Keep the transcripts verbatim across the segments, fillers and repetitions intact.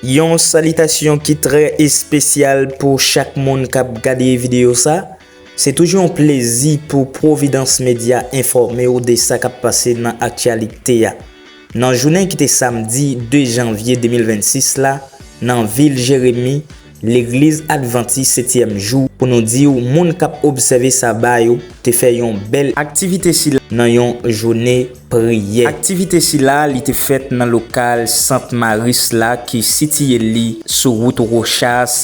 Yon salitasyon ki trè espesyal pou chak moun k ap gade videyo sa. Se toujou yon plezi pou Providence Media enfòme w de sa k ap pase nan aktyalite a. Nan jounen ki te samdi de janvye de mil vennsis la, nan vil Jeremi, legliz Advantis Setyèm Jou, pou nou di w, moun k ap obsève Saba yo te fè yon bèl aktivite sila nan yon jounen priyè. Aktivite sila, li te fèt nan lokal Sant Maris la ki sitiye li sou wout Rochas,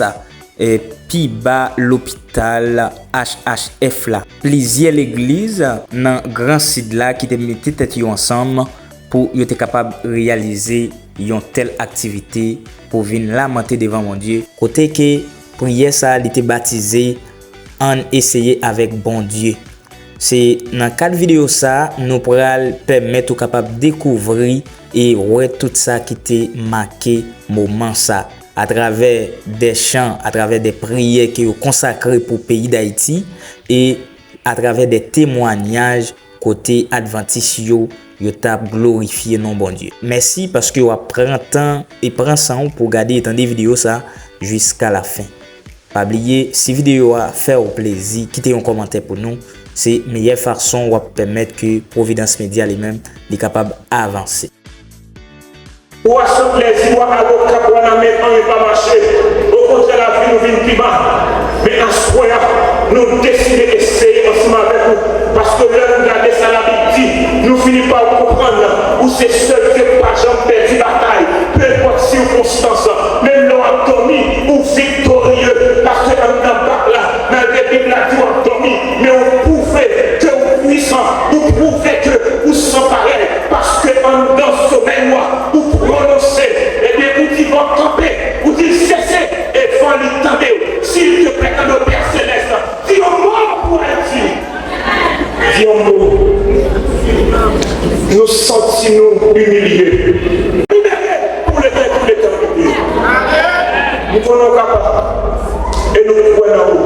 e, pi ba lopital H H F la. Plizyè legliz nan Gran Sid la ki te mete tèt yo ansanm pou yo te kapab reyalize yon tèl aktivite pou vin lamante devan Bondye, kote ke priyè sa a li te batize Ann eseye avèk Bondye. Se nan kad videyo sa a, nou pral pèmèt ou kapab dekouvri e wè tout sa ki te make moman sa, atravè de chan, atravè de priyè ke yo konsakre pou peyi Dayiti, e atravè de temwanyaj kote Advantis yo, yo t ap glorifye non Bondye. Mèsi paske w ap pran tan e pran san w pou w gade e tande videyo sa jiska lafen. Pa bliye, si videyo a fè w plezi, kite yon kòmantè pou nou. Se meyè fason w ap pèmèt ke Providence Media li menm, li kapab avanse. Wa sot lèzi, wa al Okap, wa nan men anyen pa mache. Okontrè, lavi nou vin pi mal. Men aswè a, nou deside eseye ansanm avèk ou. Paske lè nou gade sa Labib di, nou fini pa konprann ou se sèl Dye k pa janm pèdi batay, penpòt sikonstans. Menm lè w ap dòmi, ou viktorye. Paske anndan bak la, malgre Bib la di w ap dòmi, men ou pwouve ke ou pwisan, ou pwouve ke ou san parèy. Paske anndan somèy ou a, ou pwononse, ebyen, ou di van kanpe, ou di l sese, e van li tande w. Si l te prè tande w, Pè Selès, di yon mo pou Ayiti. Di yon mo. Nou santi nou imilye. Libere pou lete, pou lete. Nou konnen w kapab. E nou kwè nan ou.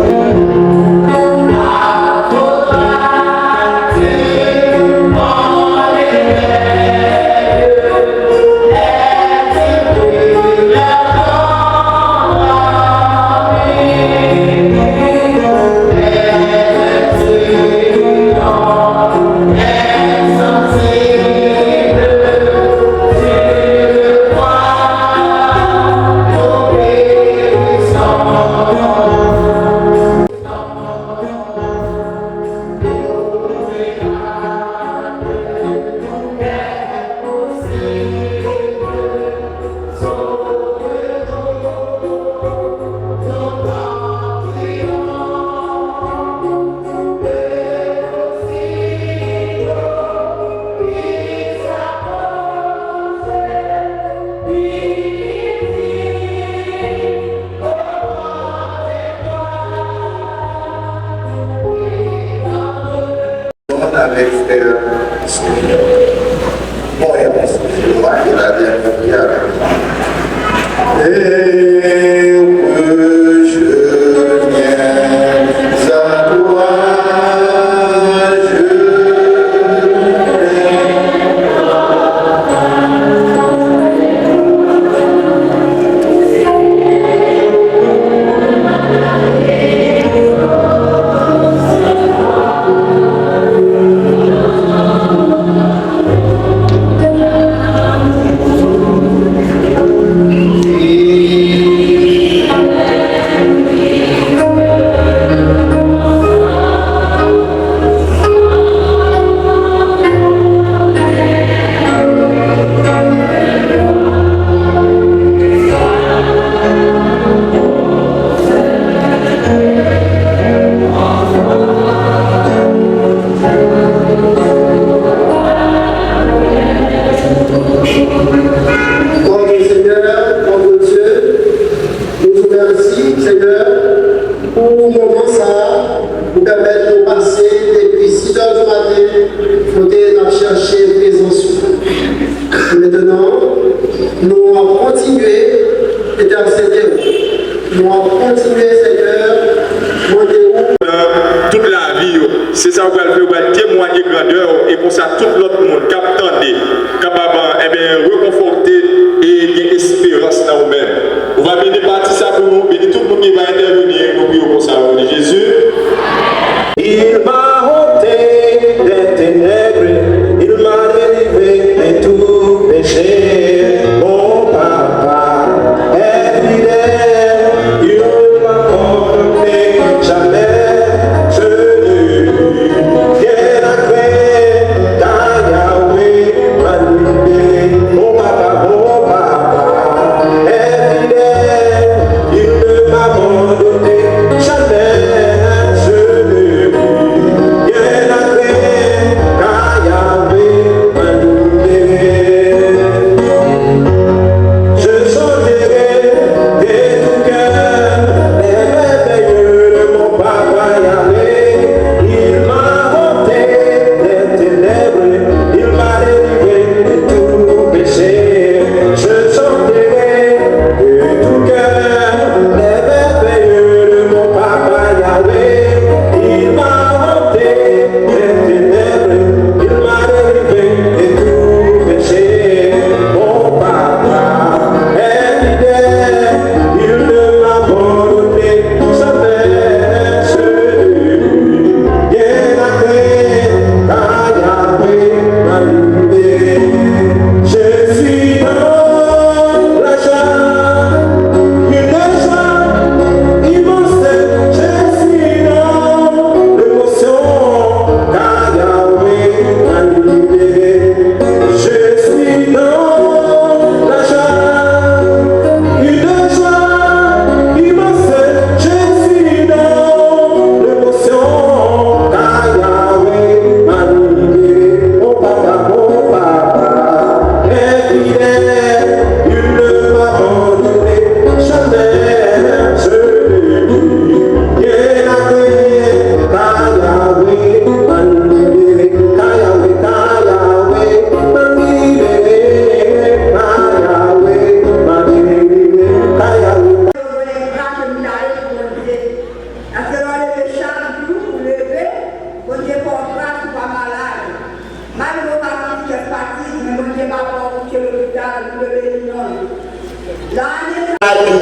Bon, avèk frè Seyè. Bon, e bon, se nou pa ki la dènye priyè avèk nou. Et que je viens à toi, je viens. Gloire au Seigneur, gloire au Dieu. Nou di w mèsi, Senyè, pou moman sa a, ou pèmèt nou pase depi sis è di maten, kote n ap chèche prezans ou. E mentnan, nou ap kontinye entèsede w. Nou ap kontinye, Senyè, mande w. Tout lavi yo, se sa w pral fè, w pral temwaye grandè w, e konsa tout lòt moun k ap tande kapab, enben, rekonfòte e gen esperans nan ou menm. Sa di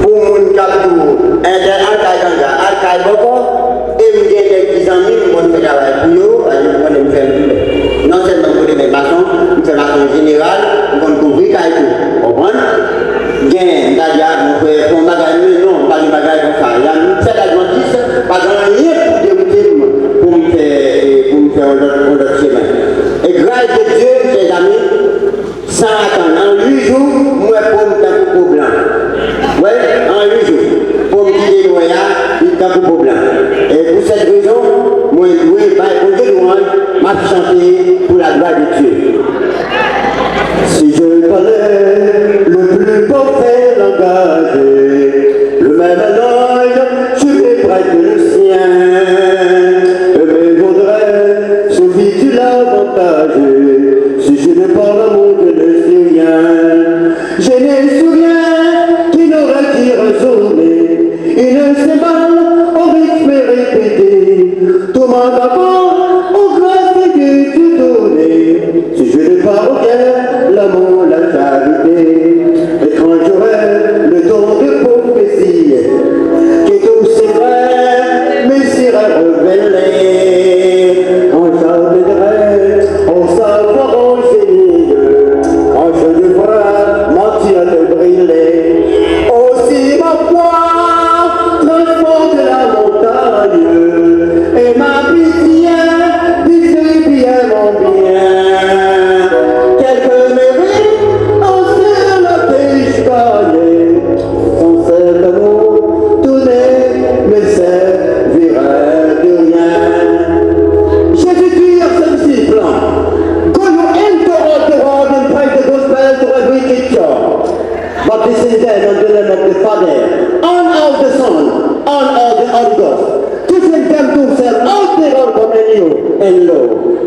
pou moun k ap di w entèl al kay ganga, al kay bòkò, e m gen nèg ki zanmi m, m konn fè travay pou yo, paske m konnen m fè l tou. Non sèlman m konnen fè mason, m fè mason jeneral, m konn kouvri kay tou. Konprann? Gen, m ta di a, mwen fè yon bagay, men non, m pa gen bagay konsa. La, m fèt advantis, pa gen anyen pou dewoute m, pou m fè, e, pou m fè yon lòt, yon lòt chemen. E gras de Dye, chè zanmi, san atann, an uit jou, m wè po m tankou po blan. Wi, an uit jou, po m ki te nwè a, li tankou po blan. E pou sèt rezon, mwen dwe bay Bondye lwanj, m ap chante pou la glwa de Dye. Si je parlais le plus parfait langage, le même langage, je mettrais que le sien. Aimer vaudrait celui qui l'avantage. Si je ne parle amour, je ne suis rien. Je ne suis rien qui n'aurait qui raisonner. Une symbole au rythme répété. Tout mon corps au grâce que tu donnais. Si je ne parle que l'amour, la charité. Et quand j'aurai le don de prophétie, que tous ces frères me seraient révélés. Quand j'atteindrai au savoir, au génie, quand je devrai mentir de briller. Aussi ma foi transporte la montagne, et ma pitié distribue mon bien. Quelques mérites en ciel que je connais, sans cet amour, tout ne me servirait de rien. Jésus dit à ses disciples, "Go you into all the world and preach the gospel to every creature. Baptizing them in the name of the Father, and of the Son, and of the Holy Ghost. Teaching them to observe all the law command you, and lo,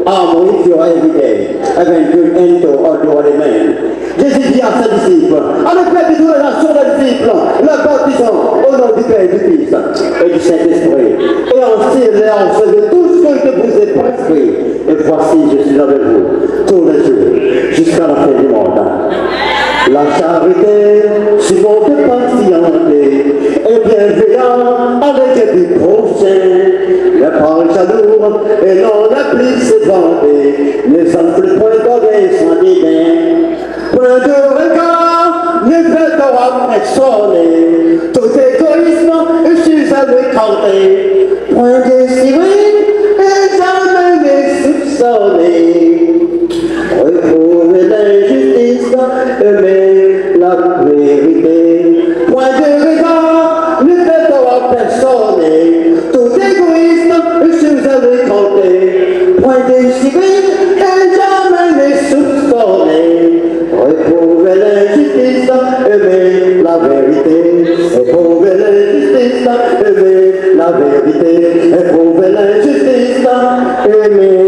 I am with you every day, even to the end of the world." Amen. Jésus dit à ses disciples, allez faire de toutes les nations des disciples, les baptisant au nom du Père, du Fils et du Saint-Esprit. Et ainsi leur enseignez tout ce que je vous ai prescrit. Et voici, je suis avec vous tous les jours jusqu'à la fin du monde. La charité, si on peut patienter, et bienveillant à l'égard du prochain, n'est pas jaloux et non ne plus se vanter, ne s'enfle point d'orgueil sans dédain. Point de regard ne fait droit à personne, tout égoïsme est sujet à l'écarter. Point de sirène et jamais ne soupçonner. Réprouver l'injustice, aimer la vérité. Point de regard ne fait droit à personne, tout égoïsme est sujet à l'écarter. Point de sirène et jamais ne soupçonner. Réprouver l'injustice, aimer la vérité. Réprouver l'injustice, aimer la vérité. Réprouver l'injustice, aimer